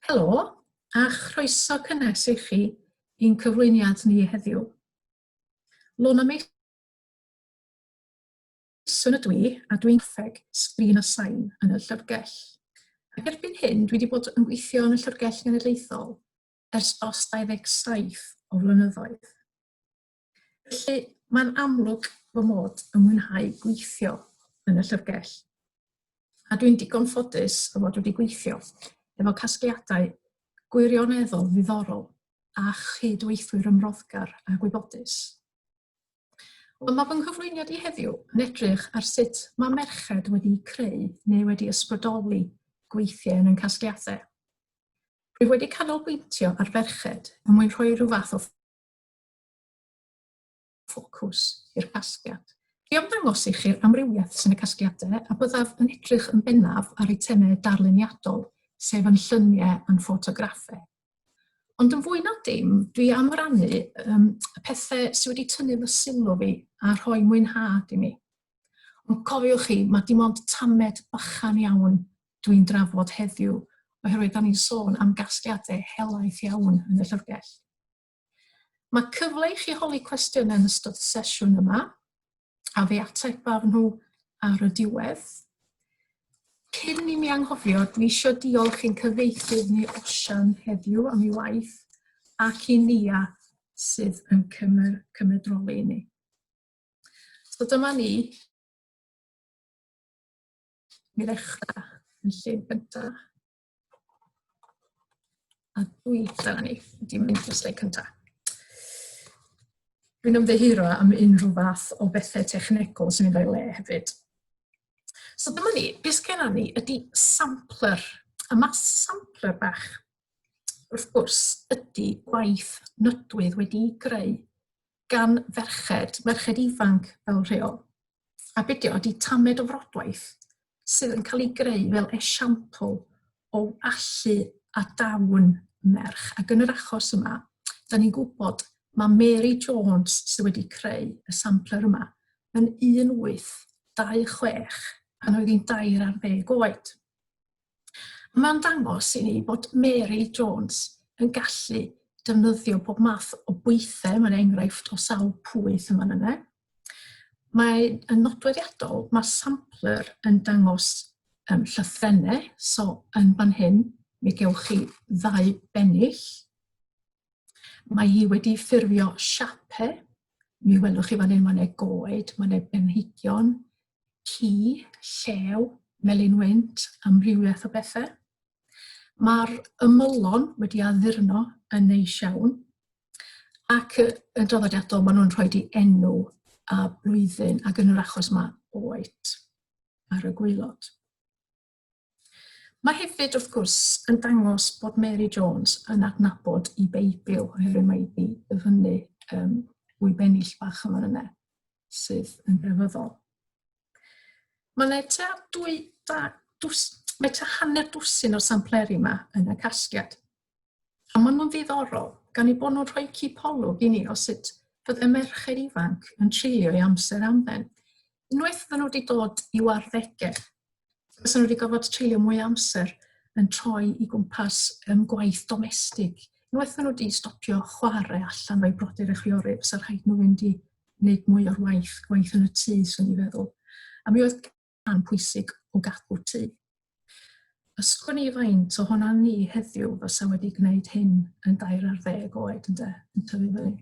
Helo, a chroeso cynnes i chi i'n cyflwyniad ni heddiw. Lona Mason ydw i, a dwi'n ffeg sgrin a sain yn y llyfrgell. Ac erbyn hyn, dwi wedi bod yn gweithio yn y Llyfrgell Genedlaethol ers dros 27 o flynyddoedd. Felly, mae'n amlwg fy mod yn mwynhau gweithio yn y llyfrgell. A dwi'n digon ffodus o fod wedi gweithio efo casgliadau gwirioneddol ddiddorol a chyd-weithwyr ymroddgar a gwybodus. Wel, mae fy nghyflwyniad i heddiw yn edrych ar sut mae merched wedi creu neu wedi ysbrydoli gweithiau yn ein casgliadau. Rwyf wedi canolbwyntio ar ferched er mwyn rhoi rhyw fath o ffocws i'r casgliad. Dwi am ddangos i chi'r amrywiaeth sy'n y casgliadau a byddaf yn edrych yn bennaf ar eitemau darluniadol, sef yn lluniau a'n ffotograffau. Ond yn fwy na dim, dwi am rannu um, y pethau sydd wedi tynnu fy sylw fi a rhoi mwynhad i mi. Ond cofiwch chi, mae dim ond tamed bychan iawn dwi'n drafod heddiw, oherwydd da ni'n sôn am gasgliadau helaeth iawn yn y llyfrgell. Mae cyfle i chi holi cwestiynau yn ystod y sesiwn yma, a fe atebaf nhw ar y diwedd. Cyn i mi anghofio, dwi eisiau diolch i'n cyfieithydd ni Osian heddiw am ei waith ac i Nia sydd yn cymer, cymedroli ni. So dyma ni. Mi ddechrau yn llun cyntaf. A dwi, dyna ni, wedi mynd i'r sleid cyntaf. Dwi'n ymddiheuro am unrhyw fath o bethau technegol sy'n mynd o'i le hefyd. So dyma ni, beth sgenna ni ydy sampler. A mae sampler bach, wrth gwrs, ydy gwaith nodwydd wedi'i greu gan ferched, merched ifanc fel rheol. A be 'di o ydy tamed o frodwaith sydd yn cael ei greu fel esiampl o allu a dawn merch. Ac yn yr achos yma, da ni'n gwybod mae Mary Jones sydd wedi creu y sampler yma yn 1826 pan oedd hi'n dair ar ddeg oed. Mae'n dangos i ni bod Mary Jones yn gallu defnyddio pob math o bwythau, mae'n enghraifft o sawl pwyth yma yna. Mae yn nodweddiadol, mae sampler yn dangos um, llythrennau, so yn fan hyn mi gewch chi ddau bennill. Mae hi wedi ffurfio siape. Mi welwch chi fan hyn, mae yna goed, mae yna benhigion, ci, llew, melyn wynt, amrywiaeth o bethau. Mae'r ymylon wedi addurno yn neis iawn. Ac yn draddodiadol, maen nhw'n rhoi di enw a blwyddyn, ac yn yr achos yma, oed ar y gwaelod. Mae hefyd, wrth gwrs, yn dangos bod Mary Jones yn adnabod i Beibl, oherwydd mae wedi dyfynnu um, wy bennill bach yma yna sydd yn grefyddol. Mae yna tua dwy, da, dws, mae tua hanner dwsin o'r sampleri yma yn y casgliad. A maen nhw'n ddiddorol, gan eu bod nhw'n rhoi cipolwg i ni o sut fydde merched ifanc yn treulio eu amser hamdden. Unwaith fydden nhw wedi dod i'w arddegau, fysa nhw wedi gorfod treulio mwy o amser yn troi i gwmpas um, gwaith domestig. Unwaith fydden nhw wedi stopio chwarae allan o'i brodyr a chwiorydd, fysa rhaid nhw fynd i wneud mwy o'r waith, gwaith yn y tŷ, swn i'n feddwl. A mi oedd rhan pwysig o gadw tŷ. Ysgwn i faint ohonan ni heddiw fysa wedi gwneud hyn yn dair ar ddeg oed ynde, yn tyfu fyny.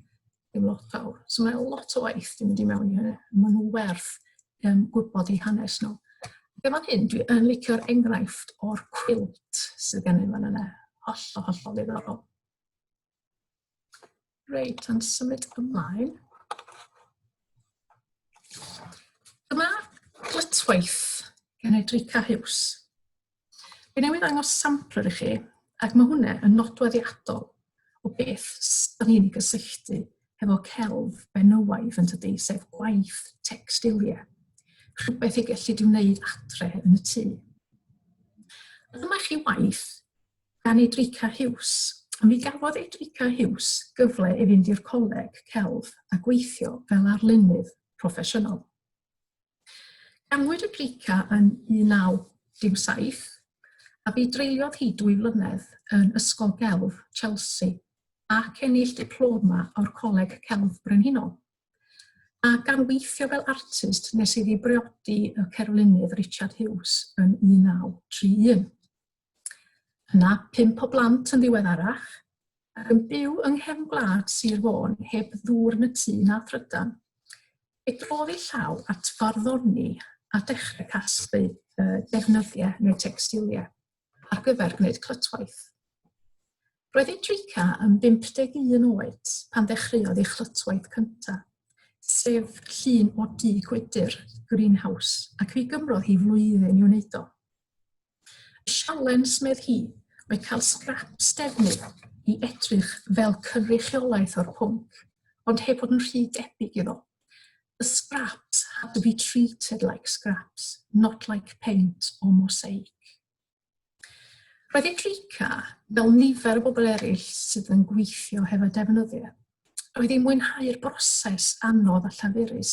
Dim lot fawr. So mae lot o waith di mynd i mewn i hynny. Maen nhw werth um, gwybod eu hanes nhw. Ac fan hyn, dwi yn licio'r enghraifft o'r cwilt sydd gennym fan yna. Hollol, hollol ddiddorol. Reit, a'n symud ymlaen. Dyma glytwaith gen Edrica Hughes. Fi newydd ddangos sampler i chi, ac mae hwnna yn nodweddiadol o beth da ni'n ei gysylltu hefo celf benywaidd yn tydi, sef gwaith tecstiliau. Rhywbeth i gellu di wneud adre yn y tŷ. A dyma chi waith gan Edrica Huws. A mi gafodd Edrica Huws gyfle i fynd i'r coleg celf a gweithio fel arlunydd proffesiynol. Ganwyd Edrica yn 1907. A fi dreuliodd hi dwy flynedd yn Ysgol Gelf Chelsea ac ennill diploma o'r Coleg Celf Brenhinol. A gan weithio fel artist nes iddi briodi y cerflunydd Richard Hughes yn 1931. Yna, pump o blant yn ddiweddarach, ac yn byw yng nghefn gwlad Sir Fôn heb ddŵr yn y tŷ na thrydan, fe drodd ei llaw at farddoni a dechrau casglu defnyddiau neu tecstiliau ar gyfer gwneud clytwaith. Roedd Idrika yn 51 oed pan ddechreuodd ei chlytwaith cyntaf, sef llun o dŷ gwydr, greenhouse, ac fe gymrodd hi flwyddyn i'w wneud o. Y sialens, medd hi, oedd cael sgraps defnydd i edrych fel cynrychiolaeth o'r pwnc, ond heb fod yn rhy debyg iddo. The scraps had to be treated like scraps, not like paint or mosaic. Roedd Idrika, fel nifer o bobl eraill sydd yn gweithio hefo defnyddiau, roedd hi'n mwynhau'r broses anodd a llafurus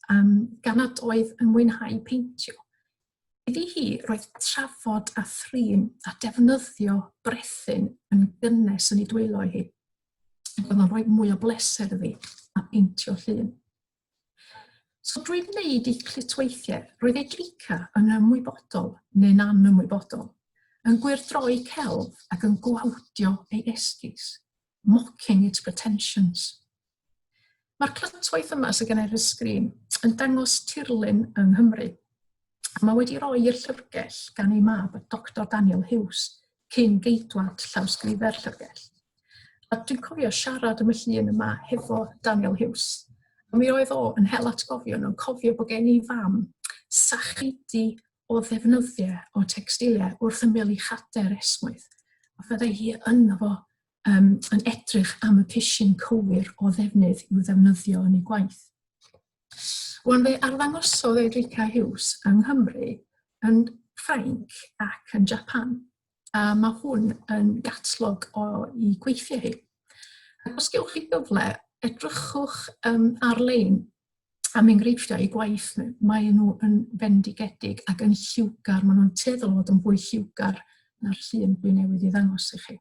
um, gan nad oedd yn mwynhau peintio. Iddi hi, roedd trafod a thrin a defnyddio brethyn yn gynnes yn ei dwylo hi. Ac oedd o'n rhoi mwy o bleser iddi a peintio llun. So drwy wneud ei clytweithiau, roedd ei glica yn ymwybodol neu'n anymwybodol, yn gwyrdroi celf ac yn gwawdio ei esgus, mocking its pretensions. Mae'r clytwaith yma sydd gen i ar y sgrin yn dangos tirlun yng Nghymru. A mae wedi roi i'r llyfrgell gan ei mab, Doctor Daniel Hughes, cyn geidwad llawsgrifer llyfrgell. A dwi'n cofio siarad am y llun yma hefo Daniel Hughes. A mi oedd o yn hel atgofion yn cofio bod gen i fam sacheidi o ddefnyddiau o tecstiliau wrth ymyl ei chader esmwyth. A fyddai hi yno fo um, yn edrych am y pishyn cywir o ddefnydd i'w ddefnyddio yn ei gwaith. Wan fe arddangosodd Erika Hughes yng Nghymru, yn Ffrainc ac yn Japan, a mae hwn yn gatlog o'i gweithiau hi. Ac os gewch chi gyfle, edrychwch um, ar-lein am enghreifftiau eu gwaith nhw. Maen nhw yn fendigedig ac yn lliwgar, maen nhw'n tueddol o fod yn fwy lliwgar na'r llun dwi newydd i ddangos i chi.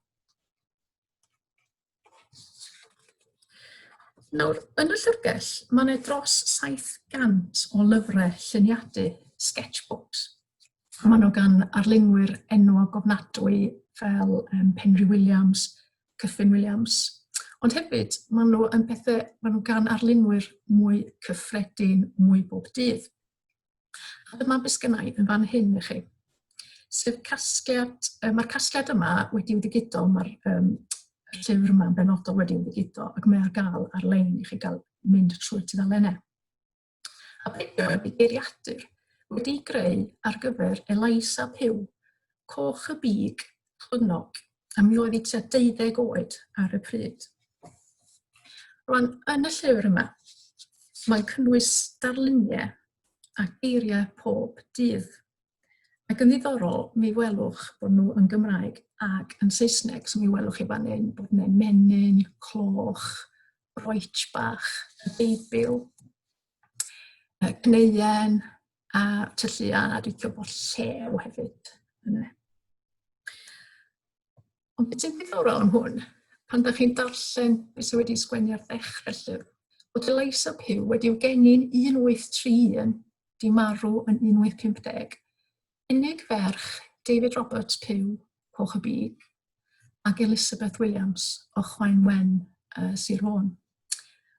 Nawr, yn y llyfrgell, mae yna dros 700 o lyfrau lluniadu, sketchbooks. Maen nhw gan arlunwyr enwog ofnadwy fel um, Penry Williams, Kyffin Williams. Ond hefyd, maen nhw yn pethau, maen nhw gan arlunwyr mwy cyffredin, mwy bob dydd. A dyma beth sgynna i yn fan hyn i chi. Sef casgliad, mae'r casgliad yma wedi'w ddigido, mae'r um, llyfr yma yn benodol wedi'w ddigido ac mae ar gael ar-lein i chi gael mynd trwy'r tudalennau. A beth yw geiriadur wedi'i greu ar gyfer Eliza Pugh, Coch y Big, Clynnog, a mi oedd hi tua 12 oed ar y pryd. Rwan, yn y llyfr yma, mae'n cynnwys darluniau a geiriau pob dydd. Ac yn ddiddorol, mi welwch bod nhw yn Gymraeg ac yn Saesneg. So mi welwch chi fan hyn bod yna menyn, cloch, broich bach, y Beibl, y cneuen, a tylluan, a dwi'n cofio bod llew hefyd yna. Ond beth sy'n ddiddorol am hwn, pan da chi'n darllen beth sydd wedi sgwennu ar ddechrau'r llyfr, bod Eliza Pugh wedi'w geni'n 1831, di marw yn 1850, unig ferch David Roberts Pugh, Coch y Big, ac Elizabeth Williams o Chwaen Wen, Sir Fôn.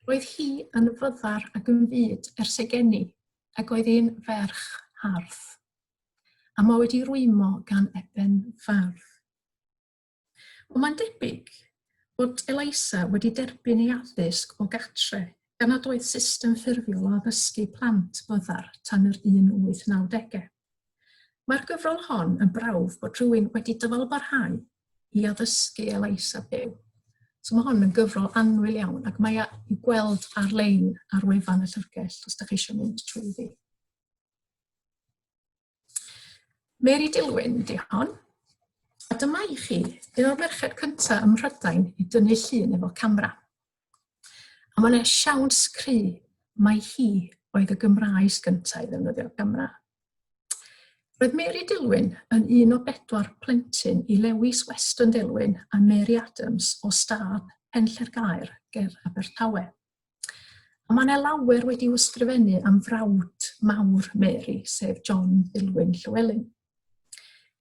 Roedd hi yn fyddar ac yn fud ers ei geni, ac oedd hi'n ferch hardd. A mae wedi rwymo gan Eben Fardd. Wel, mae'n debyg bod Eliza wedi derbyn ei addysg o gatre gan nad oedd system ffurfiol o addysgu plant byddar tan yr 1890au. Mae'r gyfrol hon yn brawf bod rhywun wedi dyfalbarhau i addysgu Eliza Pugh. So mae hon yn gyfrol annwyl iawn ac mae i'w gweld ar-lein ar wefan y llyfrgell os da chi eisiau mynd trwyddi. Mary Dilwyn di hon. A dyma i chi un o'r merched cyntaf ym Mhrydain i dynnu llun efo camera. A mae yna siawns cry mai hi oedd y Gymraes gyntaf i ddefnyddio'r camera. Roedd Mary Dillwyn yn un o bedwar plentyn i Lewis Weston Dillwyn a Mary Adams o stad Penllergaer ger Abertawe. A mae yna lawer wedi'w ysgrifennu am frawd mawr Mary, sef John Dillwyn Llewelyn.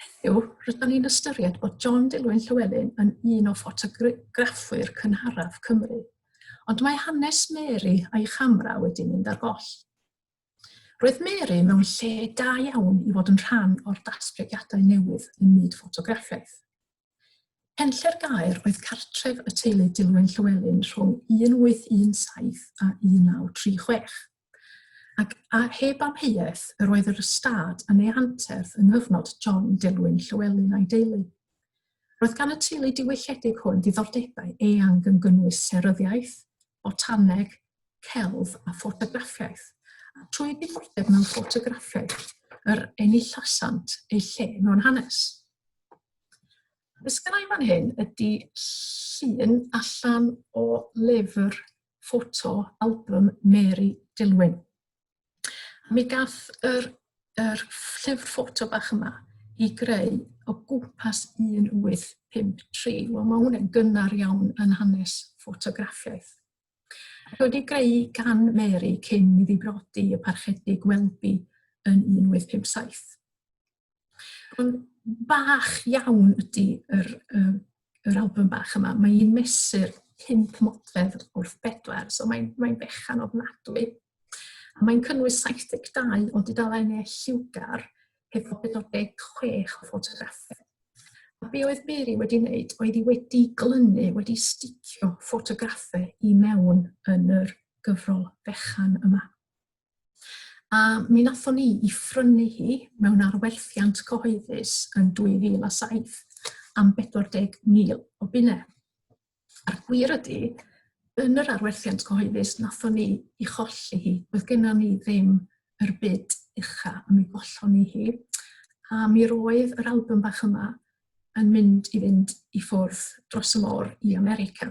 Heddiw, rydyn ni'n ystyried bod John Dillwyn Llewelyn yn un o ffotograffwyr cynharaf Cymru, ond mae hanes Mary a'i chamera wedi mynd ar goll. Roedd Mary mewn lle da iawn i fod yn rhan o'r datblygiadau newydd ym myd ffotograffiaeth. Penlle'r Gaer oedd cartref y teulu Dilwyn Llywelyn rhwng 1817 a 1936, ac a heb amheuaeth yr oedd yr ystâd yn ei anterth yng nghyfnod John Dilwyn Llywelyn a'i deulu. Roedd gan y teulu diwylliedig hwn ddiddordebau eang yn gynnwys seryddiaeth, botaneg, celf a ffotograffiaeth, a trwy ddiddordeb mewn ffotograffiaeth yr enillasant eu lle mewn hanes. Be sgynna i fan hyn ydy llun allan o lyfr ffoto album Mary Dillwyn. A mi gath yr, yr llyfr ffoto bach yma i greu o gwmpas 1853. Wel, mae hwnna'n gynnar iawn yn hanes ffotograffiaeth. Ac wedi greu gan Mary cyn iddi briodi y Parchedig Welby yn 1857. Ond bach iawn ydy yr, yr, yr album bach yma. Mae hi'n mesur 5 modfedd wrth 4, so mae'n mae fechan ofnadwy. A mae'n cynnwys 72 o dudalennau lliwgar hefo 46 o ffotograffau. A be oedd Mary wedi wneud oedd hi wedi glynu, wedi sticio ffotograffau i mewn yn yr gyfrol fechan yma. A mi nathon ni i phrynu hi mewn arwerthiant cyhoeddus yn 2007 am 40,000 o bunnau. A'r gwir ydy, yn yr arwerthiant cyhoeddus, nathon ni i cholli hi. Doedd gennon ni ddim yr bid ucha, a mi gollon ni hi. A mi roedd yr album bach yma yn mynd i fynd i ffwrdd dros y môr i America.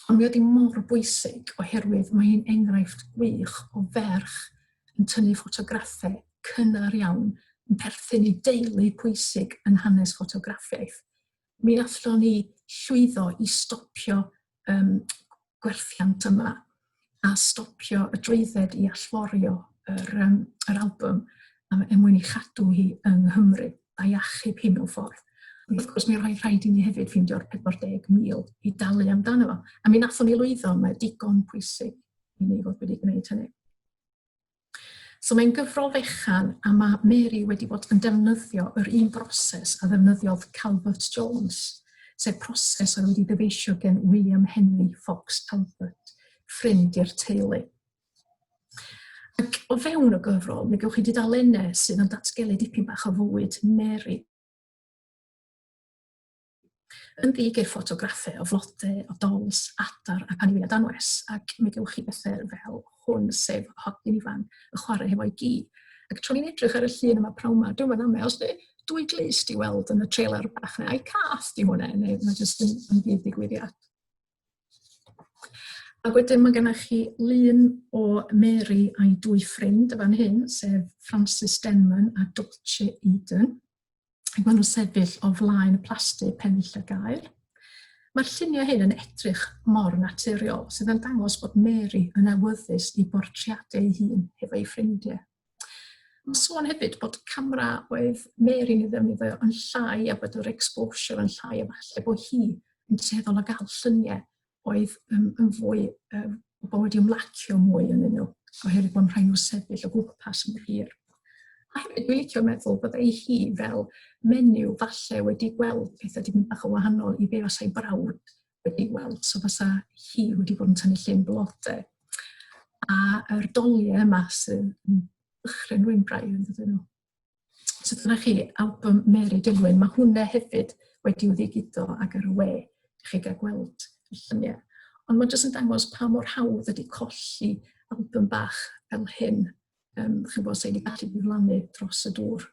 Ond mi oedd hi mor bwysig oherwydd mae hi'n enghraifft gwych o ferch yn tynnu ffotograffau cynnar iawn yn perthyn i deulu pwysig yn hanes ffotograffiaeth. Mi allwn ni llwyddo i stopio um, gwerthiant yma a stopio y drwydded i allforio yr, um, yr album am, er mwyn i chadw hi yng Nghymru a'i achub hi mewn ffordd. Ond wrth gwrs mi roedd rhaid i ni hefyd ffeindio'r 40,000 i dalu amdano fo. A mi nathon ni lwyddo, mae digon pwysig i ni fod wedi gwneud hynny. So mae'n gyfrol fechan a mae Mary wedi bod yn defnyddio yr un broses a ddefnyddiodd Calvert Jones, sef proses oedd wedi ddyfeisio gen William Henry Fox Talbot, ffrind i'r teulu. Ac o fewn y gyfrol, mi gewch chi dudalennau sydd yn datgelu dipyn bach o fywyd Mary. Yn ddi geir ffotograffau o flodau, o dols, adar ac anifeiliaid anwes, ac mi gewch chi bethau fel hwn, sef hogyn ifan yn chwarae hefo'i gi. Ac tra o'n i'n edrych ar y llun yma pnawn 'ma, dwi'm yn amau os 'di dwy glust i weld yn y trailer bach 'na, ai cath 'di hwnna, neu mae jyst yn, yn ddigwyddiad. Ac wedyn mae gennych chi lun o Mary a'i dwy ffrind y fan hyn, sef Frances Denman a Dulce Eden. Ac maen nhw'n sefyll o flaen y plasty Pennill y Gaer. Mae'r lluniau hyn yn edrych mor naturiol, sydd yn dangos bod Mary yn awyddus i bortreadu ei hun hefo ei ffrindiau. Mae sôn hefyd bod camera oedd Mary'n ei ddefnyddio yn llai a bod yr exposure yn llai a falle bod hi yn tueddol o gael lluniau oedd um, yn fwy, um, bod wedi ymlacio mwy yn nhw, oherwydd bod rhaid nhw sefyll o gwmpas mor hir. A hefyd dwi'n licio meddwl bod ei hi fel menyw falle wedi gweld pethau dipyn bach o wahanol i be fasai brawd wedi gweld, so fysa hi wedi bod yn tynnu llun blodau. A yr doliau yma sydd yn dychryn rwy'n braidd yn dydyn nhw. So dyna chi, album Mary Dillwyn. Mae hwnna hefyd wedi'w ddigido ac ar y we. Chi gael gweld y lluniau. Ond mae jyst yn dangos pa mor hawdd ydy colli album bach fel hyn. Um, chi'n gwybod, sy'n gallu diflannu dros y dŵr.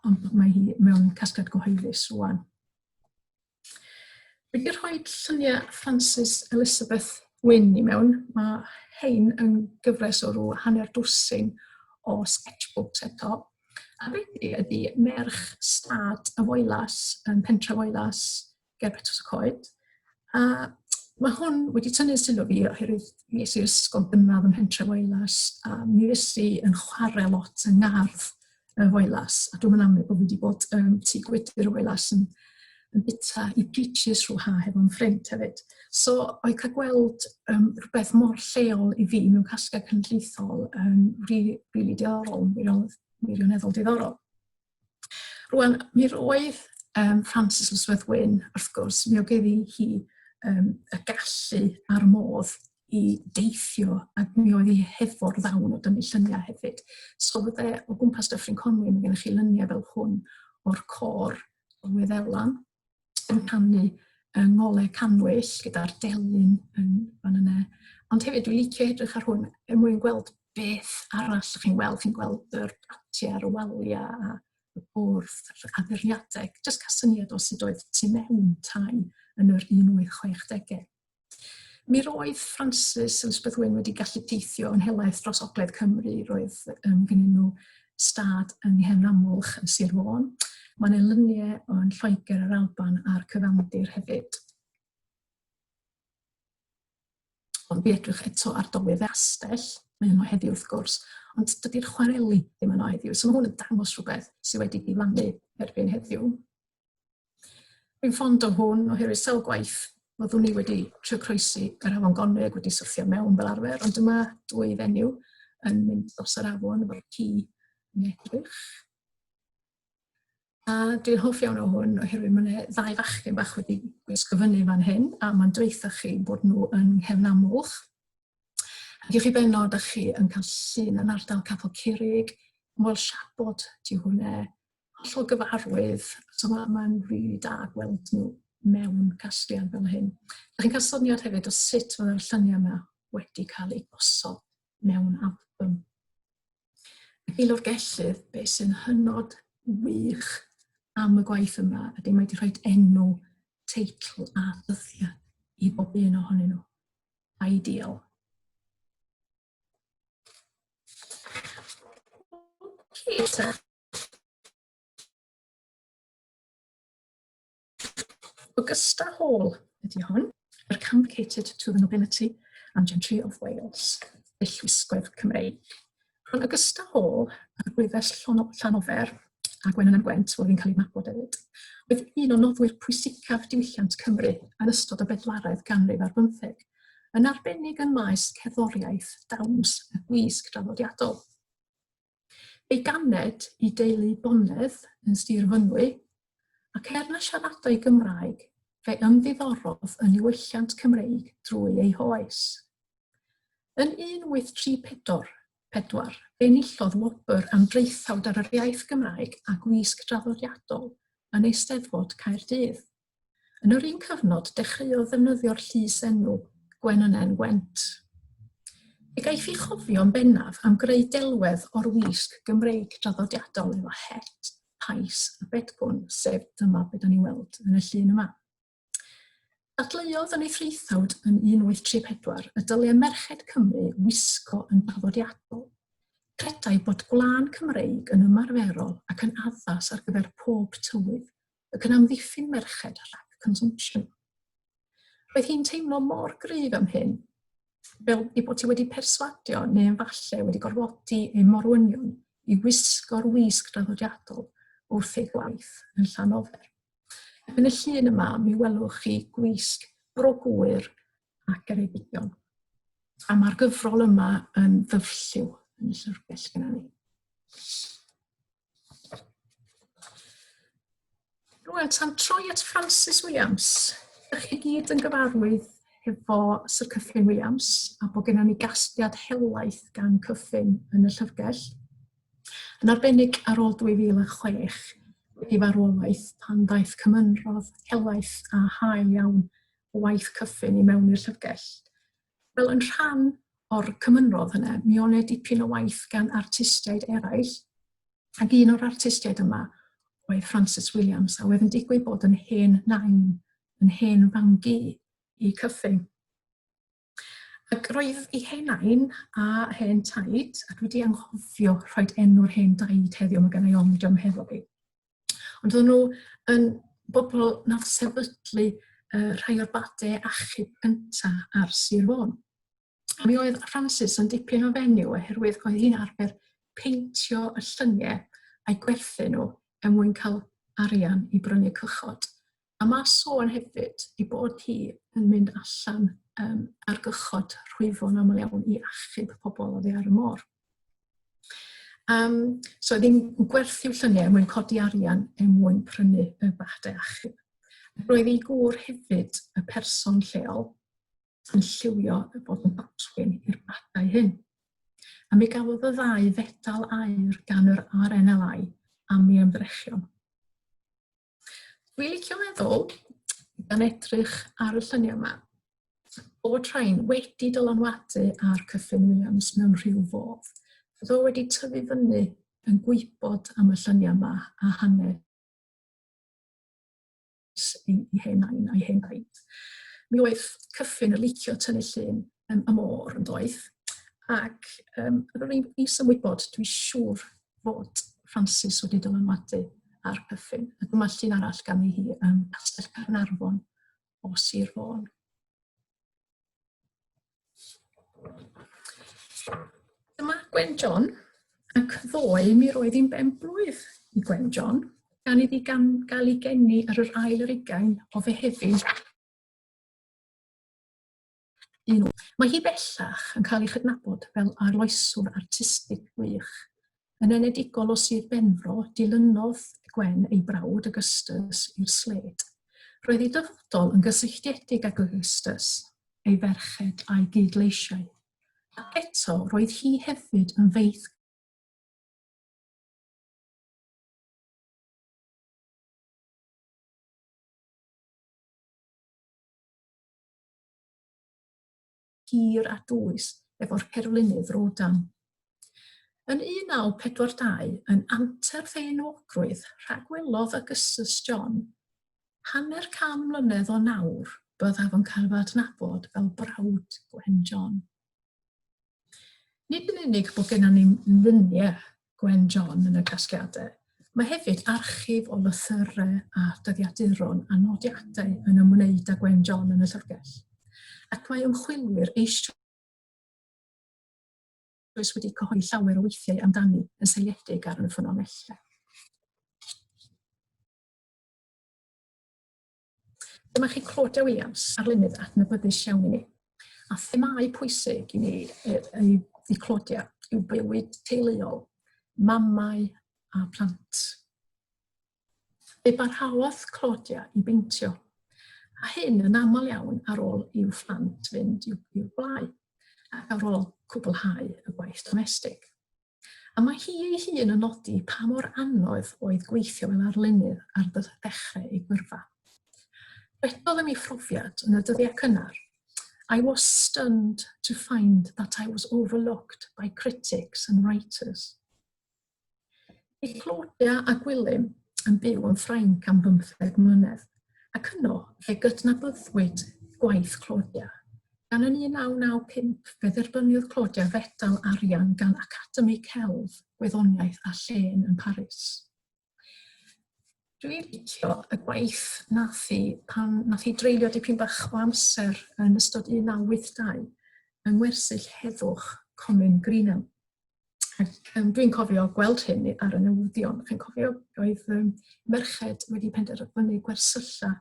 Ond mae hi mewn casgliad gyhoeddus rwan. Dwi 'di rhoi lluniau Frances Elizabeth Wyn i mewn. Mae hein yn gyfres o rhyw hanner dwsin o sketchbooks eto. A be ydy, ydy merch stad y Foelas, yn pentre Foelas, ger Betws y Coed. A mae hwn wedi tynnu sylw fi oherwydd mi es i'r ysgol gynradd ym Mhentre Foelas a mi fues i yn chwarae lot yng ngardd y Foelas a dwi'm yn amau bod fi wedi bod yn tŷ gwydr y Foelas yn, yn bita i peaches rhyw ha hefo'n ffrind hefyd. So oedd cael gweld um, rhywbeth mor lleol i fi mewn casgliad cenedlaethol yn rili, really diddorol, wirioneddol diddorol. Rwan, mi roedd um, Frances Elizabeth Wyn, wrth gwrs, mi oedd geddi hi um, y gallu a'r modd i deithio ac mi oedd hi hefo'r ddawn o dynnu lluniau hefyd. So fydde o gwmpas Dyffryn Conwy, mae gennych chi luniau fel hwn o'r côr o Wyddelan yn canu yng ngolau cannwyll gyda'r delyn yn fan yna. Ond hefyd dwi'n licio edrych ar hwn er mwyn gweld beth arall chi'n weld. Chi'n gweld yr platiau ar y waliau a y bwrdd, yr addurniadau. Jyst cael syniad o sut oedd tu mewn tai yn yr 1860au. Mi roedd Frances Elizabeth Wyn wedi gallu teithio yn helaeth dros ogledd Cymru. Roedd um, gennyn nhw stad yng Nghefn Amlwch yn Sir Fôn. Mae yna luniau yn Lloegr, yr Alban a'r cyfandir hefyd. Ond fi edrych eto ar dolydd y astell, mae yno heddiw wrth gwrs, ond dydy'r chwareli ddim yno heddiw. So mae hwn yn dangos rhywbeth sydd wedi diflannu erbyn heddiw. Dwi'n ffond o hwn oherwydd sawl gwaith fyddwn i wedi trio croesi yr afon Gonwy ac wedi syrthio mewn fel arfer, ond dyma dwy fenyw yn mynd dros yr afon efo'r ci yn edrych. A dwi'n hoff iawn o hwn oherwydd mae yna ddau fachgen bach wedi gwisgo fyny fan hyn a mae'n dweutha chi bod nhw yng Nghefn Amlwch. Ac i chi bennod â chi yn cael llun yn ardal Capel Curig, Moel Siabod 'di hwnna, hollol gyfarwydd, so mae'n ma rili da gweld nhw mewn casgliad fel hyn. Da chi'n cael syniad hefyd o sut fydda'r lluniau yma wedi cael eu gosod mewn album. Ac un o'r gellydd, beth sy'n hynod wych am y gwaith yma ydy mae wedi rhoi enw, teitl a dyddiad i bob un ohonyn nhw. Ideal. Okay, te. Augusta Hall ydy hon, yr Complicated to the Nobility and Gentry of Wales, Dillwisgoedd Cymreig. Rhwng Augusta Hall a'r Gwyddes Llanofer a Gwennan Gwent, wel fi'n cael ei nabod hefyd, oedd un o noddwyr pwysicaf diwylliant Cymru yn ystod y bedwaredd ganrif ar bymtheg, yn arbennig ym maes cerddoriaeth, dawns a gwisg draddodiadol. Fe'i ganed i deulu bonedd yn Sir Fynwy, ac er na siaradai Gymraeg, fe ymddiddorodd yn niwylliant Cymreig drwy ei hoes. Yn 1834, pedwar, fe enillodd wobr am draethawd ar yr iaith Gymraeg a gwisg draddodiadol yn Eisteddfod Caerdydd. Yn yr un cyfnod, dechreuodd ddefnyddio'r llys-enw Gwenynen Went. Fe gaiff ei chofio'n bennaf am greu delwedd o'r wisg Gymreig draddodiadol efo het, pais a bedgwn, sef dyma be da ni'n weld yn y llun yma. Dadleuodd yn ei thraethawd yn 1834 y dylai merched Cymru wisgo yn draddodiadol. Credai bod gwlân Cymreig yn ymarferol ac yn addas ar gyfer pob tywydd, ac yn amddiffyn merched rhag consumption. Roedd hi'n teimlo mor gryf am hyn, fel ei bod hi wedi perswadio neu efallai wedi gorfodi ei morwynion i wisgo'r wisg draddodiadol wrth ei gwaith yn Llanofer. Ac yn y llun yma, mi welwch chi gwisg Bro Gŵyr a Ceredigion. A mae'r gyfrol yma yn ddyfrlliw yn y llyfrgell gyda ni. Rwan, tan troi at Francis Williams. Ydych chi gyd yn gyfarwydd hefo Sir Kyffin Williams a bod gennym ni gasgliad helaeth gan Kyffin yn y llyfrgell. Yn arbennig ar ôl 2006, wedi farwolaeth pan ddaeth cymynrodd helaeth a hael iawn o waith Kyffin i mewn i'r llyfrgell. Wel, yn rhan o'r cymynrodd yna, mi o'n e dipyn o waith gan artistiaid eraill, Ac un o'r artistiaid yma oedd Frances Williams, a oedd yn digwydd bod yn hen nain, yn hen fam-gu i Kyffin. Ac roedd ei hen nain a hen taid, a dwi wedi anghofio rhoi enw'r hen daid heddiw, mae gen i ofn dio'm hefo fi. Ond oedden nhw yn bobl nath sefydlu rhai o'r badau achub gynta ar Sir Fôn. Mi oedd Frances yn dipyn o fenyw oherwydd oedd hi'n arfer peintio y lluniau a'i gwerthu nhw er mwyn cael arian i brynu cychod. A mae sôn hefyd ei bod hi yn mynd allan um, ar gychod rhwyfo'n aml iawn i achub pobl oddi ar y môr. Um, so oedd hi'n gwerthu lluniau er mwyn codi arian er mwyn prynu y badau achub. Roedd ei gŵr hefyd y person lleol yn lliwio y bod yn batwyn i'r badau hyn. A mi gafodd y ddau fedal aur gan yr RNLI am ei ymdrechion. Dwi'n licio meddwl, gan edrych ar y lluniau yma, bod rhain wedi dylanwadu ar Kyffin Williams mewn rhyw fodd. Fod o wedi tyfu fyny yn gwybod am y lluniau yma a hanes i, i hen nain a'i hen daid. Mi oedd Kyffin yn licio tynnu llun um, y môr yn doedd, ac um, yr un is-ymwybod, dwi'n siŵr fod Francis wedi dylanwadu ar Kyffin. A dyma llun arall gan hi ym Castell Caernarfon o Sir Fôn. Dyma Gwen John, ac ddoe mi roedd hi'n ben-blwydd i Gwen John, gan iddi gan gael ei geni ar yr ail ar ugain o Fehefin. Un. Mae hi bellach yn cael ei chydnabod fel arloeswr artistig gwych. Yn enedigol o Sir Benfro, dilynodd Gwen ei brawd Augustus i'r sled. Roedd ei dyfodol yn gysylltiedig ag Augustus, ei ferched a'i gyd-leisiau. Ac eto, roedd hi hefyd yn feith hir a dwys efo'r cerflunydd Rodin. Yn 1942, yn anterth ei enwogrwydd, rhagwelodd Augustus John, Hanner can mlynedd o nawr, byddaf yn cael fy adnabod fel brawd Gwen John. Nid yn unig bod gennym ni luniau Gwen John yn y casgliadau, mae hefyd archif o lythyrau a dyddiaduron a nodiadau yn ymwneud â Gwen John yn y llyfrgell. Ac mae ymchwilwyr eisoes wedi cyhoeddi llawer o weithiau amdani yn seiliedig ar y ffynonellau. Dyma chi Claudia Williams, arlunydd adnabyddus iawn i ni. A themâu pwysig i ni i, i Claudia yw bywyd teuluol, mamau a plant. Fe barhaodd Claudia i beintio, a hyn yn aml iawn ar ôl i'w phlant fynd i'w, i'w gwlâu, ac ar ôl cwblhau y gwaith domestig. A mae hi ei hun yn nodi pa mor anodd oedd gweithio fel arlunydd ar ddechrau ei gyrfa. Dwedodd am ei phrofiad yn y dyddiau cynnar, I was stunned to find that I was overlooked by critics and writers. Bu Claudia a Gwilym yn byw yn Ffrainc am bymtheg mlynedd, ac yno fe gydnabyddwyd gwaith Claudia. Gan yn 1995 fe dderbyniodd Claudia fedal arian gan Academi Celf, Gwyddoniaeth a Llên yn Paris. Dwi'n licio y gwaith nath hi pan nath hi dreulio dipyn bach o amser yn ystod 1982 yng ngwersyll heddwch Comin Greenham. Ac um, dwi'n cofio gweld hyn ar y newyddion. Chi'n cofio oedd um, merched wedi penderfynu gwersylla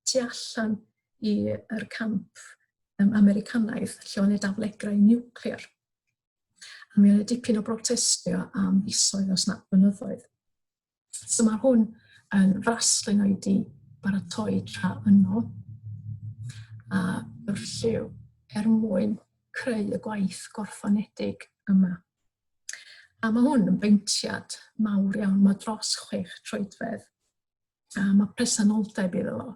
tu allan i'r camp um, Americanaidd lle oedd yna daflegrau niwclear. A mi oedd dipyn o brotestio am fisoedd os nad blynyddoedd. So mae hwn yn fraslun o'i di baratoi tra yno a yr lliw er mwyn creu y gwaith gorffenedig yma. A mae hwn yn beintiad mawr iawn, mae dros 6 troedfedd. A mae presenoldeb iddo fo.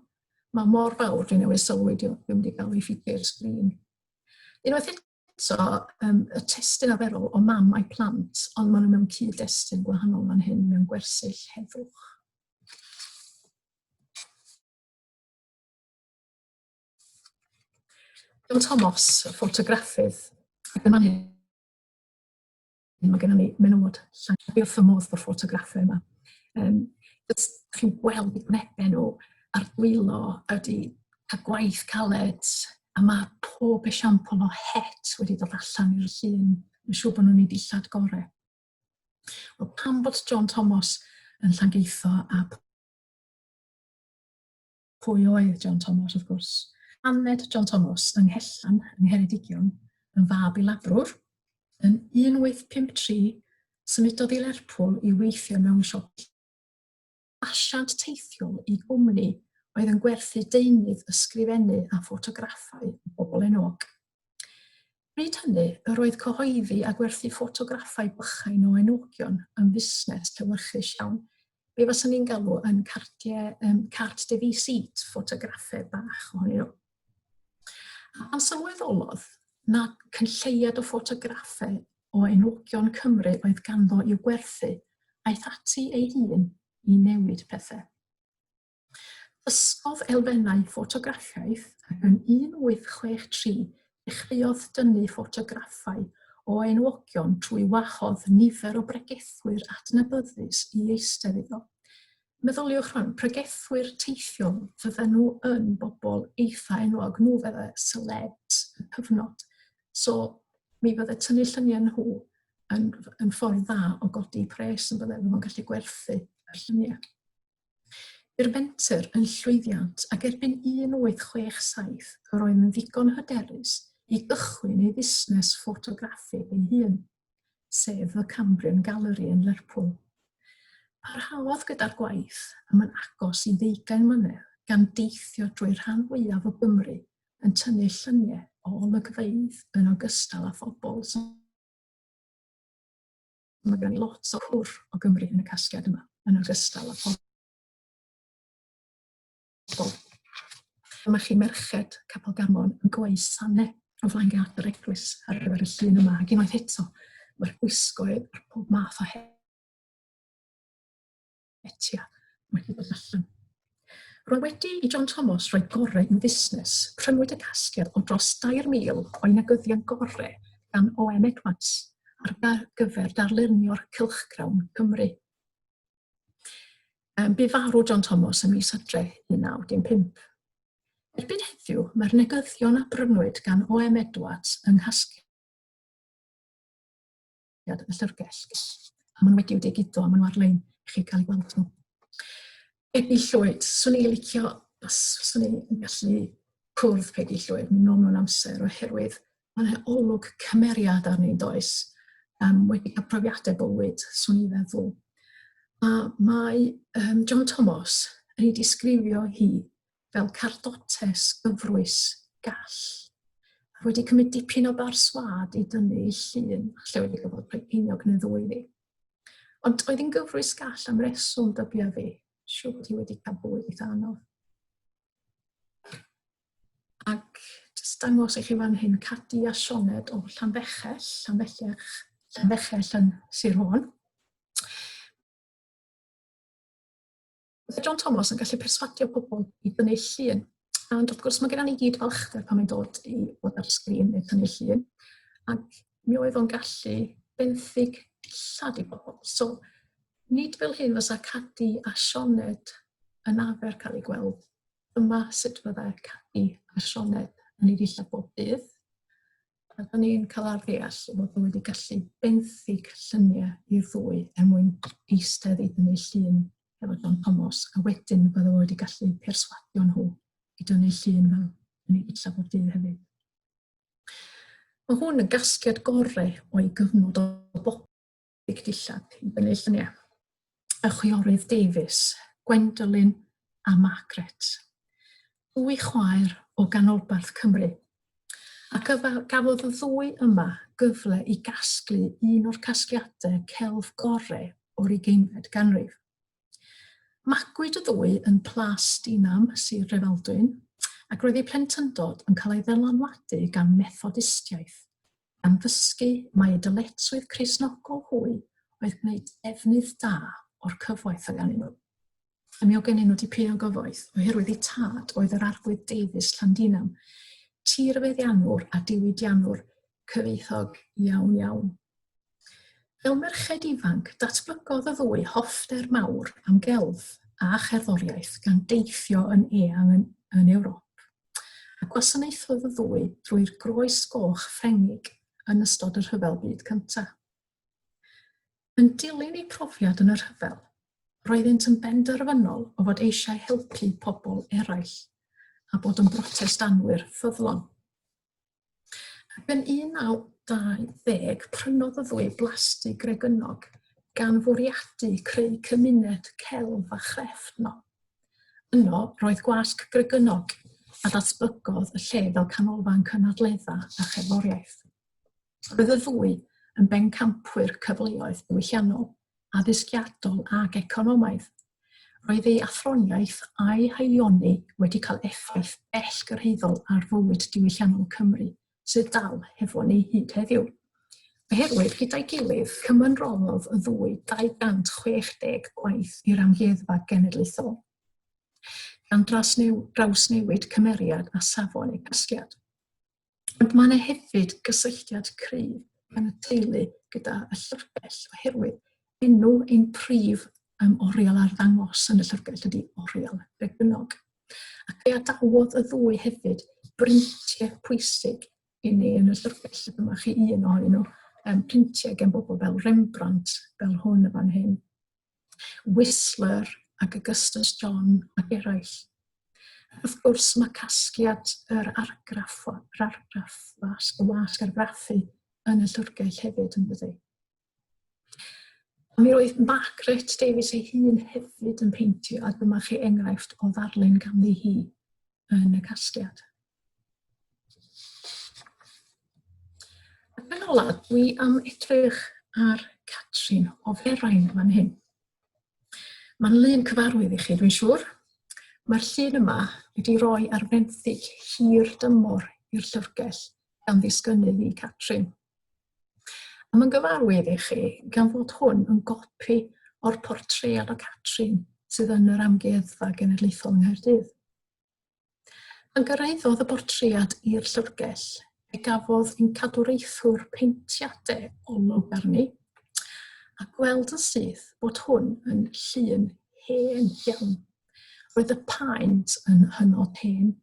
Mae mor fawr, dwi'n newydd sylwi, ddim wedi cael ei ffitio i'r sgrin. Unwaith eto, um, y testun arferol o mam a'i plant, ond maen nhw mewn cyd-destun gwahanol fan hyn, mewn gwersyll heddwch. John Thomas, y ffotograffydd, ac yn fan hyn mae gennym ni menywod llawn wrth y modd o'r ffotograffau yma. Jyst chi'n gweld eu gwynebau nhw a'r dwylo wedi cael gwaith caled, a mae pob esiampl o het wedi dod allan i'r llun. Mae'n siŵr bod nhw'n eu dillad gorau. Wel, pam bod John Thomas yn Llangeitho a pwy oedd John Thomas, wrth gwrs? Aned John Thomas yng Nghellan, yng Ngheredigion, yn fab i labrwr. Yn 1853, symudodd i Lerpwl i weithio mewn siop asiant teithiol i gwmni oedd yn gwerthu deunydd ysgrifennu a ffotograffau o bobl enwog. Bryd hynny, yr oedd cyhoeddi a gwerthu ffotograffau bychain o enwogion yn fusnes llewyrchus iawn. Be faswn ni'n galw yn cardiau, carte de visite, ffotograffau bach ohonyn nhw. A pan sylweddolodd na cynlleied o ffotograffau o enwogion Cymru oedd ganddo i'w gwerthu, aeth ati ei hun i newid pethau. Dysgodd elfennau ffotograffiaeth ac yn 1863 dechreuodd dynnu ffotograffau o enwogion trwy wahodd nifer o bregethwyr adnabyddus i eistedd iddo. Meddyliwch rwan, pregethwyr teithiol fydden nhw yn bobl eitha enwog, nhw fydde celebs y cyfnod. So mi fydde tynnu lluniau nhw yn, yn ffordd dda o godi pres yn bydde, nhw'n gallu gwerthu y lluniau. Bu'r fenter yn llwyddiant ac erbyn 1867 yr oedd yn ddigon hyderus i gychwyn ei fusnes ffotograffig ei hun, sef The Cambrian Gallery yn Lerpwl. Parhaodd gyda'r gwaith am yn agos i ddeugain mlynedd gan deithio drwy'r rhan fwyaf o Gymru yn tynnu lluniau o olygfeydd yn ogystal â phobl. Mae gen i lot o hwr o Gymru yn y casgliad yma, yn ogystal â pobl. Dyma chi merched Capel Garmon yn gweu sanau o flaen gad yr eglwys ar gyfer y llun yma, ac unwaith eto, mae'r gwisgoedd a'r pob math o hetia wedi dod allan. Roedd wedi i John Thomas roi gorau i'w fusnes, prynwyd y casgliad o dros 3,000 o'i negyddion gorau gan O.M. Edwards ar gyfer darlunio'r cylchgrawn Cymru. Bu farw John Thomas ym mis Hydref 1915. Erbyn heddiw, mae'r negyddion a brynwyd gan O.M. Edwards yng nghasgliad y llyfrgell. A maen nhw wedi'u digido a maen nhw ar-lein i chi cael eu gweld nhw. Pegi Llwyd, swn i'n licio, os swn i'n gallu cwrdd Pegi Llwyd mewn nôl mewn amser oherwydd mae yna olwg cymeriad arni does, wedi cael profiadau bywyd, swn i'n feddwl. A mae John Thomas yn ei disgrifio hi fel cardotes gyfrwys gall. Wedi cymryd dipyn o barswâd i dynnu ei llun, falle wedi gorfod rhoi ceiniog neu ddwy iddi. Ond oedd hi'n gyfrwys gall am reswm dybia fi. Siŵr bod hi wedi cael bywyd eitha anodd. Ac jyst dangos i chi fan hyn Cadi a Sioned o Llanfechell, Llanfechell, Llanfechell yn Sir Fôn. Mae John Thomas yn gallu perswadio pobl i dynnu llun. Ond wrth gwrs mae gennym ni gyd falchder pan mae'n dod i fod ar sgrin neu tynnu llun. Ac mi oedd o'n gallu benthyg dillad i bobl. So, nid fel hyn fysa Cadi a Sioned yn arfer cael ei gweld. Dyma sut fydda Cadi a Sioned yn ei ddillad bob dydd. A da ni'n cael ar ddeall fod nhw wedi gallu benthyg lluniau i'r ddwy er mwyn eistedd i dynnu llun efo John Thomas, a wedyn bydde fo wedi gallu perswadio nhw i dynnu llun fel yn ei illa bob dydd hefyd. Mae hwn yn gasgliad gorau o'i gyfnod o bobig dillad i dynnu lluniau. Y chwiorydd Davies, Gwendoline a Margaret. Dwy chwaer o ganolbarth Cymru. Ac gafodd y ddwy yma gyfle i gasglu un o'r casgliadau celf gorau o'r ugeinfed ganrif. Magwyd y ddwy yn Plas Dinam, Sir Drefaldwyn, ac roedd eu plentyndod yn cael ei ddylanwadu gan Methodistiaeth, gan ddysgu mai eu dyletswydd Cristnogol hwy oedd gwneud defnydd da o'r cyfoeth oedd ganddyn nhw. A mi oedd gennyn nhw dipyn o gyfoeth, oherwydd eu tad oedd yr Arglwydd Davies Llandinam. tirfeddiannwr a diwydiannwr cyfoethog iawn iawn. Fel merched ifanc, datblygodd y ddwy hoffter mawr am gelf a cherddoriaeth gan deithio yn eang yn, yn Ewrop. A gwasanaethodd y ddwy drwy'r Groes Goch Ffrengig yn ystod y Rhyfel Byd Cyntaf. Yn dilyn eu profiad yn y rhyfel, roeddynt yn benderfynol o fod eisiau helpu pobl eraill a bod yn Brotestanwyr ffyddlon. Ac yn 1920, prynodd y ddwy blasty Gregynog, gan fwriadu creu cymuned celf a chrefft yno. Yno, roedd gwasg Gregynog, a datblygodd y lle fel canolfan cynadledda a cherddoriaeth. Roedd y ddwy yn bencampwyr cyfleoedd diwylliannol, addysgiadol ac economaidd. Roedd ei athroniaeth a'i haelioni wedi cael effaith bellgyrhaeddol ar fywyd diwylliannol Cymru, sydd dal hefo ni hyd heddiw. Oherwydd, gyda'i gilydd, cymynroddodd y ddwy 260 gwaith i'r Amgueddfa Genedlaethol, gan drawsnewid cymeriad a safon eu casgliad. Ond mae yna hefyd gysylltiad cryf gan y teulu gyda y llyfrgell oherwydd enw ein prif um, oriel arddangos yn y llyfrgell ydy Oriel Gregynog. Ac fe adawodd y ddwy hefyd brintiau pwysig i ni yn y llyfrgell. Dyma chi un ohonyn nhw, um, printiau gen bobl fel Rembrandt, fel hwn y fan hyn. Whistler ac Augustus John ac eraill. Wrth gwrs, mae casgliad yr argraff, yr argraff wasg, y wasg argraffu yn y llyfrgell hefyd yn dydi. Mi roedd Margaret Davies ei hun hefyd yn peintio a dyma chi enghraifft o ddarlun ganddi hi yn y casgliad. Ac yn ola, dwi am edrych ar Catrin o Ferain fan hyn. Mae'n lun cyfarwydd i chi, dwi'n siŵr. Mae'r llun yma wedi rhoi ar fenthyg hir dymor i'r llyfrgell gan ddisgynnydd i Catrin. A mae'n gyfarwydd i chi gan fod hwn yn gopi o'r portread o Catrin sydd yn yr Amgueddfa Genedlaethol yng Nghaerdydd. Pan gyrhaeddodd y bortread i'r llyfrgell, fe gafodd ein cadwraethwr peintiadau olwg arni, a gweld yn syth bod hwn yn llun hen iawn. Roedd y paent yn hynod hen,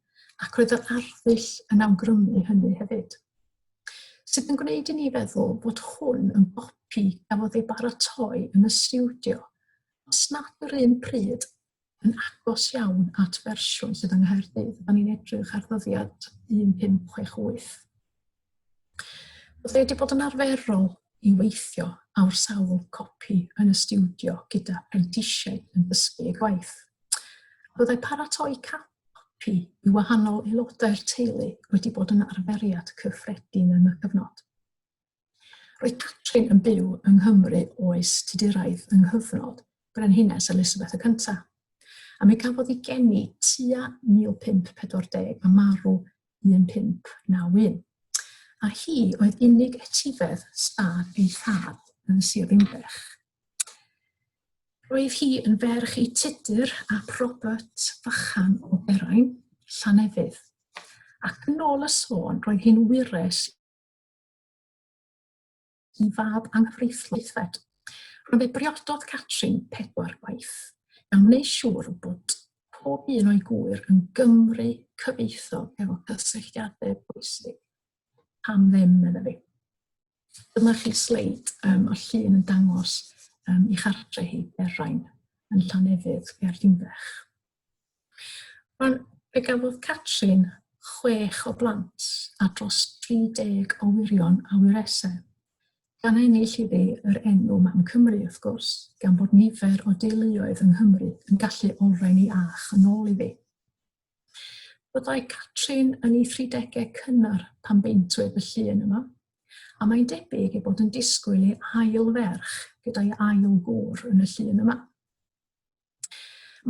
ac roedd yr arddull yn awgrymu hynny hefyd. Sydd yn gwneud i ni feddwl bod hwn yn gopi gafodd ei baratoi yn y stiwdio, os nad yr un pryd yn agos iawn at fersiwn sydd yng Nghaerdydd. Da ni'n edrych ar ddyddiad 1568. Byddai wedi bod yn arferol i weithio awr sawl copi yn y stiwdio gyda prentisiaid yn dysgu eu gwaith. Byddai paratoi copi i wahanol aelodau'r teulu wedi bod yn arferiad cyffredin yn y cyfnod. Roedd Catrin yn byw yng Nghymru oes Tuduraidd yng nghyfnod Brenhines Elisabeth y Cyntaf, a mi gafodd ei geni tua 1540 a marw 1591. A hi oedd unig etifedd stad ei thad yn Sir Ddinbych. Roedd hi yn ferch i Tudur ap Robert Fychan o Berain, Llanefydd, ac yn ôl y sôn roedd hi'n wyres i fab anghyfreithlon Aeddfed. Roedd fe briododd Catrin pedwar gwaith, gan wneud siŵr bod pob un o'i gŵyr yn Gymry cyfoethog efo cysylltiadau pwysig. Pam ddim, medda fi. Dyma chi sleid um, o llun yn dangos um, i chartre hi, Berain, yn Llanefydd, ger Dinbech. Rwan, fe gafodd Catrin chwech o blant a dros 30 o wyrion a wyresau, gan ennill iddi yr enw Mam Cymru, wrth gwrs, gan bod nifer o deuluoedd yng Nghymru yn gallu olrhain ei ach yn ôl iddi. Byddai Catrin yn ei thridegau cynnar pan beintwyd y llun yma, a mae'n debyg ei bod yn disgwyl ei ail ferch gyda'i ail gŵr yn y llun yma.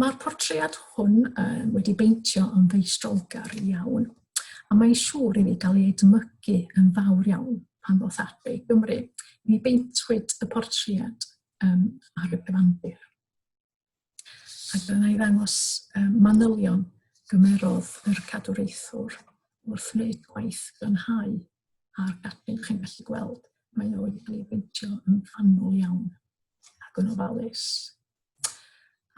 Mae'r portread hwn um, wedi beintio yn feistrolgar iawn, a mae'n siŵr iddi gael ei edmygu yn fawr iawn pan ddoth adre i Gymru. Mi beintwyd y portread um, ar y cyfandir. A dyna i ddangos um, manylion gymerodd yr cadwraethwr wrth wneud gwaith glanhau a'r Catrin, chi'n gallu gweld, mae o wedi cael ei beintio yn fanwl iawn ac yn ofalus.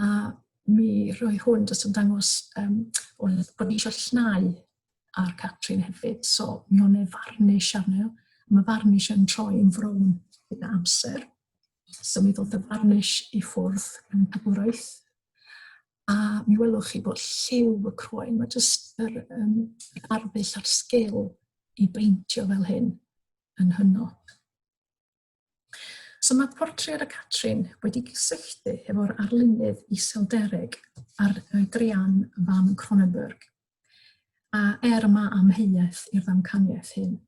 A mi roi hwn jyst yn dangos oedd bod ni eisiau llnau ar Catrin hefyd, so mi o'n e farnish arno. Mae farnish yn troi yn frown gyda amser. So mi ddodd y farnish i ffwrdd yn y cadwraeth. A mi welwch chi bod lliw y croen, mae jyst yr arddull a'r sgil i beintio fel hyn yn hynod. So mae portread y Catrin wedi cysylltu hefo'r arlunydd Iseldereg ar Adriaan van Cronenburg, a er mae amheuaeth i'r ddamcaniaeth hyn.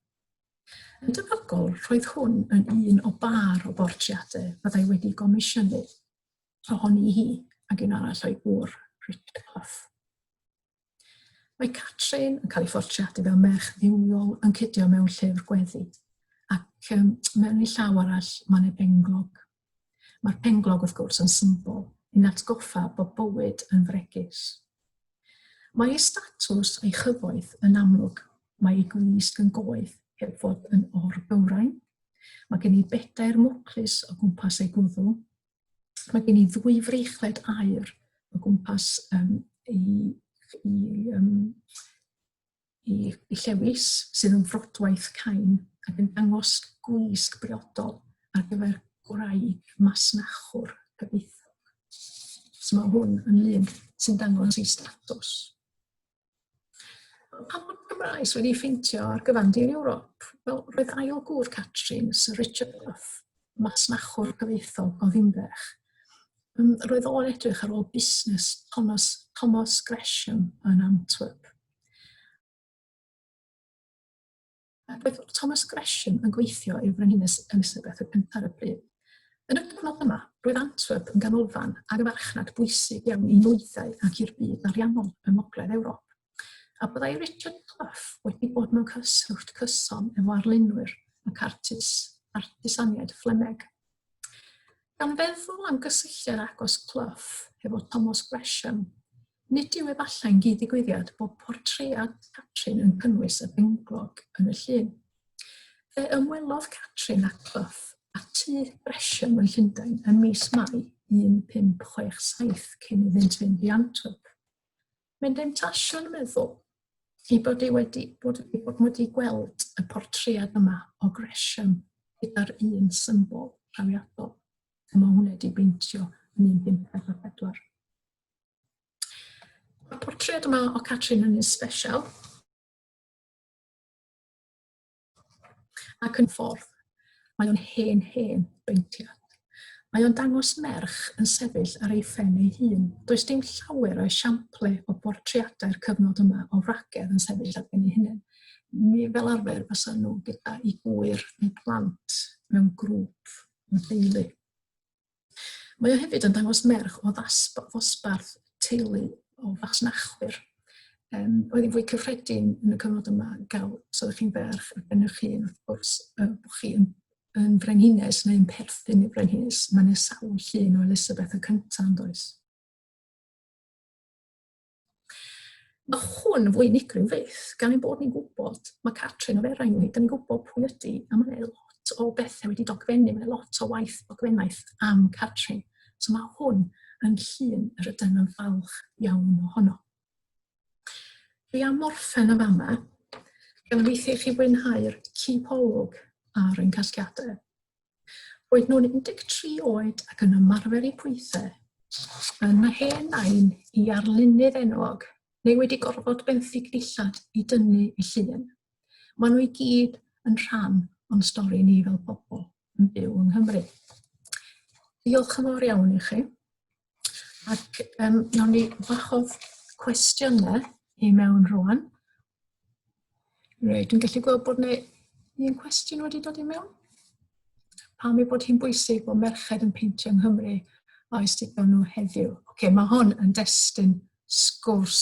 Yn debygol, roedd hwn yn un o bar o bortreadau fyddai wedi gomisiynu ohoni hi ac un arall o'i gŵr, Richard Clough. Mae Catrin yn cael ei phortreadu fel merch dduwiol yn cydio mewn llyfr gweddi, ac mewn ei llaw arall mae yna benglog. Mae'r penglog, wrth gwrs, yn symbol i'n atgoffa bod bywyd yn fregus. Mae ei statws a'i chyfoeth yn amlwg. Mae ei gwisg yn goeth heb fod yn or-gywrain. Mae gen i bedair mwclis o gwmpas ei gwddw. Mae gen i ddwy freichled aur o gwmpas i llewis sydd yn frodwaith cain ac yn dangos gwisg briodol ar gyfer gwraig masnachwr cyfoethog. So mae hwn yn lun sy'n dangos ei statws. Pam bod Gymraes wedi pheintio ar gyfandir Ewrop? Wel, roedd ail gŵr Catrin, Sir Richard Clough, masnachwr cyfoethog o Ddinbych. Roedd o'n edrych ar ôl busnes Thomas, Thomas Gresham yn Antwerp. Ac roedd Thomas Gresham yn gweithio i'r Frenhines Elizabeth y Cyntaf ar y pryd. Yn y cyfnod yma, roedd Antwerp yn ganolfan ar y farchnad bwysig iawn i nwyddau ac i'r byd ariannol yng Ngogledd Ewrop. A byddai Richard Clough wedi bod mewn cyswllt cyson efo arlunwyr ac artis, artisaniaid Fflemeg. Gan feddwl am gysylltiad agos Clough hefo Thomas Gresham, nid yw efallai'n gyd-ddigwyddiad bod portread Catrin yn cynnwys y benglog yn y llun. Fe ymwelodd Catrin â Clough a tŷ Gresham yn Llundain ym mis Mai 1567 cyn iddynt fynd i Antwerp. Mae'n demtasiwn meddwl ei bod ei wedi bod, ei bod wedi gweld y portread yma o Gresham gyda'r un symbol trawiadol. A mae hwnna wedi beintio yn 1544. Mae'r portread yma o Catrin yn un special. Ac yn ffordd, mae o'n hen, hen beintiad. Mae o'n dangos merch yn sefyll ar ei phen ei hun. Does dim llawer o esiample o bortreadau'r cyfnod yma o wragedd yn sefyll ar ben ei hunain. Mi fel arfer fysa nhw gyda'i gŵyr neu plant mewn grŵp o deulu. Mae o hefyd yn dangos merch o ddosbarth teulu o fasnachwyr. Oedd hi'n fwy cyffredin yn y cyfnod yma gael, os oeddech chi'n ferch ar ben eich hun, wrth gwrs, bod chi yn frenhines neu'n perthyn i frenhines. Mae yna sawl llun o Elizabeth y cyntaf, yn does? Mae hwn yn fwy unigryw fyth, gan ein bod ni'n gwybod, mae Catrin o'r Erain ni, da ni'n gwybod pwy ydy, a mae yna lot o bethau wedi dogfennu, mae lot o waith dogfennaeth am Catrin. So mae hwn yn llun yr ydym yn falch iawn ohono. Dwi am orffen yn fama, gan obeithio i chi fwynhau'r cipolwg ar ein casgliadau. Roedd nhw'n 13 oed ac yn ymarfer eu pwythau yn y hen nain i arlunydd enwog neu wedi gorfod benthyg dillad i dynnu eu llun. Maen nhw i gyd yn rhan o'n stori ni fel pobl yn byw yng Nghymru. Diolch yn fawr iawn i chi. Ac nawn ni wahodd cwestiynau i mewn rwan. Reit, dwi'n gallu gweld bod yna un cwestiwn wedi dod i mewn. Pam ei bod hi'n bwysig bod merched yn peintio yng Nghymru oes digon nhw heddiw? Oce, okay, mae hwn yn destun sgwrs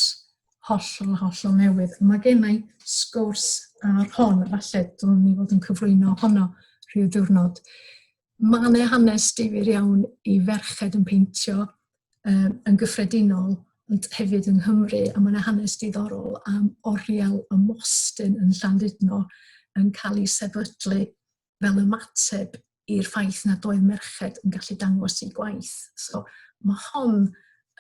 hollol, hollol newydd. Mae gen i sgwrs ar hon, falle dylwn ni fod yn cyflwyno honno rhyw ddiwrnod. Mae yna hanes difyr iawn i ferched yn peintio yn gyffredinol. ond hefyd yng Nghymru, a mae yna hanes diddorol am oriel y Mostyn yn Llandudno yn cael ei sefydlu fel ymateb i'r ffaith nad oedd merched yn gallu dangos eu gwaith. So mae hon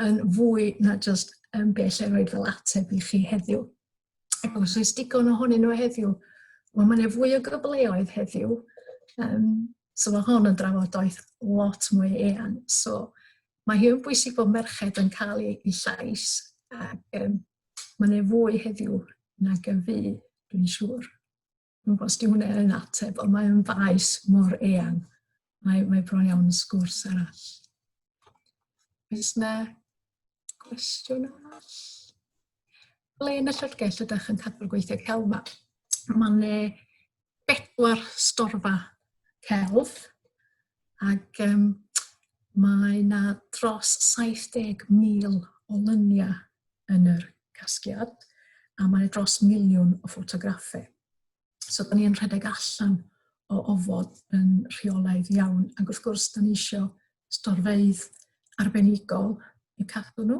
yn fwy na jyst be allai roed fel ateb i chi heddiw. Ac os oes digon ohonyn nhw heddiw, wel mae yna fwy o gyfleoedd heddiw. So mae hon yn drafodaeth lot mwy eang. So mae hi yn bwysig bod merched yn cael eu llais ac mae yna fwy heddiw nag y fu, dwi'n siŵr. Dwi'm yn gwybod os 'di hwnna yn ateb, ond mae o'n faes mor eang. Mae, mae bron iawn yn sgwrs arall. Oes 'na gwestiwn arall? Ble yn y llyfrgell ydych yn cadw'r gweithiau celf 'ma? Mae 'ne bedwar storfa celf ac mae 'na dros 70,000 o luniau yn yr casgliad a mae dros miliwn o ffotograffau. So da ni yn rhedeg allan o ofod yn rheolaidd iawn ac wrth gwrs da ni isio storfeydd arbenigol i cadw nhw.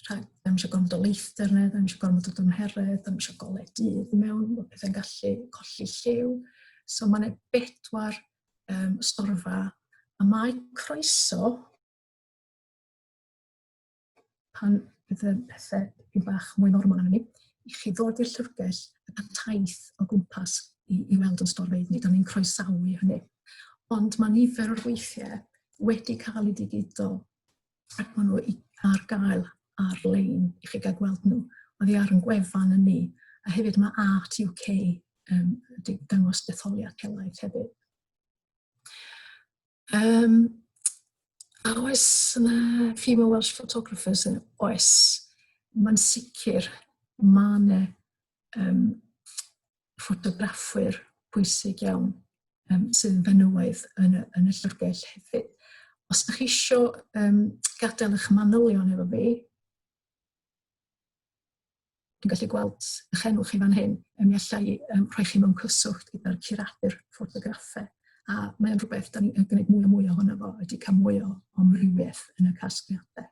Rhag, da ni eisiau gormod o leithder yna, da ni eisiau gormod o dymheredd, da ni eisiau golau dydd i mewn, mae pethau'n gallu colli lliw. So mae yna bedwar storfa a mae croeso pan fydd y pethau dipyn bach mwy normal arnon ni, i chi ddod i'r llyfrgell a cael taith o gwmpas i weld yn storfeydd ni. Da ni'n croesawu hynny. Ond mae nifer o'r gweithiau wedi cael eu digido ac maen nhw ar gael ar-lein i chi gael gweld nhw. Oddi ar yn gwefan yn ni. A hefyd mae Art UK wedi dangos detholiad helaeth hefyd. A oes yna female Welsh photographers? Yn? Oes. Mae'n sicr, mae yna ffotograffwyr pwysig iawn sydd yn fenywaidd yn y llyfrgell hefyd. Os ydych chi isio gadael eich manylion efo fi, dwi'n gallu gweld eich enw chi fan hyn, mi alla i rhoi chi mewn cyswllt gyda'r curadur ffotograffau. A mae'n rhywbeth da ni'n gwneud mwy a mwy ohono fo, ydy cael mwy o amrywiaeth yn y casgliadau.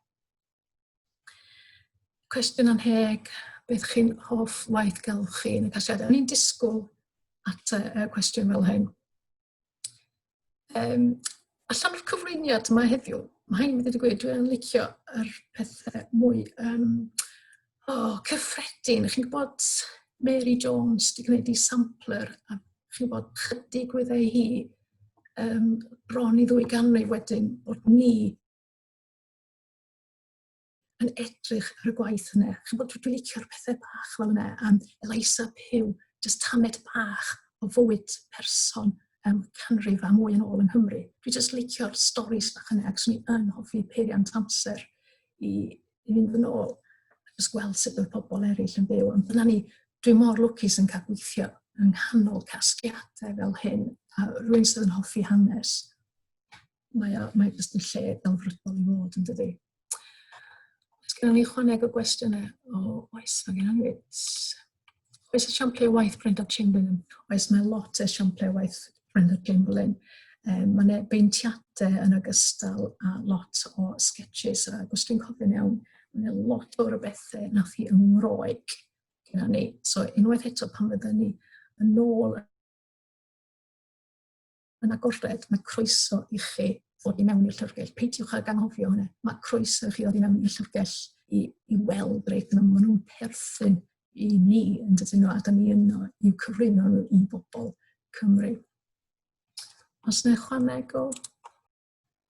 Cwestiwn anheg, beth chi'n hoff waith gelf chi yn y casgliadau? O'n i'n disgwyl at y cwestiwn fel hyn. Allan o'r cyflwyniad yma heddiw, mae rhaid i mi ddweud y gwir, dwi'n licio yr pethau mwy oh, cyffredin. Chi'n gwybod Mary Jones wedi gwneud ei sampler, a chi'n gwybod chydig wyddai hi bron i 2 ganrif wedyn bod ni yn edrych ar y gwaith yna. Chi'n gwybod, dwi'n licio'r pethau bach fel yna. Eliza Pugh, jyst tamed bach o fywyd person canrif a mwy yn ôl yng Nghymru. Dwi jyst licio'r storis bach yna, ac swn i yn hoffi peiriant amser i fynd yn ôl a jyst gweld sut oedd pobl eraill yn byw. Ond dyna ni, dwi mor lwcus yn cael gweithio yng nghanol casgliadau fel hyn, a rhywun sydd yn hoffi hanes, mae o, mae jyst yn lle delfrydol i fod, yn dydi? Oes gennym ni chwaneg o gwestiynau? O, oes, mae gennym ni. Oes esiamplau o waith Brenda Chamberlain? Oes, mae lot o esiamplau o waith Brenda Chamberlain. Mae yna beintiadau yn ogystal â lot o sketches, ac os dwi'n cofio'n iawn, mae yna lot o'r bethau nath hi yng Ngroeg gyda ni. So unwaith eto pan fyddwn ni yn ôl yn agored, mae croeso i chi ddod i mewn i'r llyfrgell. Peidiwch ag anghofio hynny. Mae croeso i chi ddod i mewn i'r llyfrgell i weld reit yna. Maen nhw'n perthyn i ni yn dydyn nhw, a da ni yno i'w cyflwyno nhw i bobl Cymru. Os yna ychwaneg o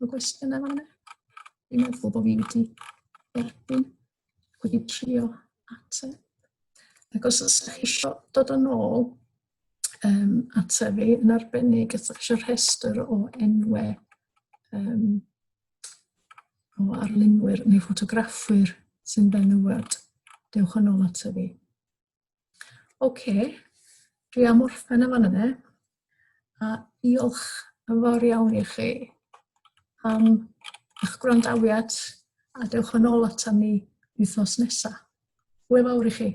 gwestiynau fan yna? Dwi'n meddwl bod fi wedi derbyn, wedi trio ateb. Ac os ydych chi eisiau dod yn ôl ata fi, yn arbennig os ydych chi eisiau rhestr o enwau o arlunwyr neu ffotograffwyr sy'n benywod, dewch yn ôl ata fi. Oce, dwi am orffen yn fan yna. A diolch yn fawr iawn i chi am eich gwrandawiad a dewch yn ôl atan ni wythnos nesa. Hwyl fawr i chi.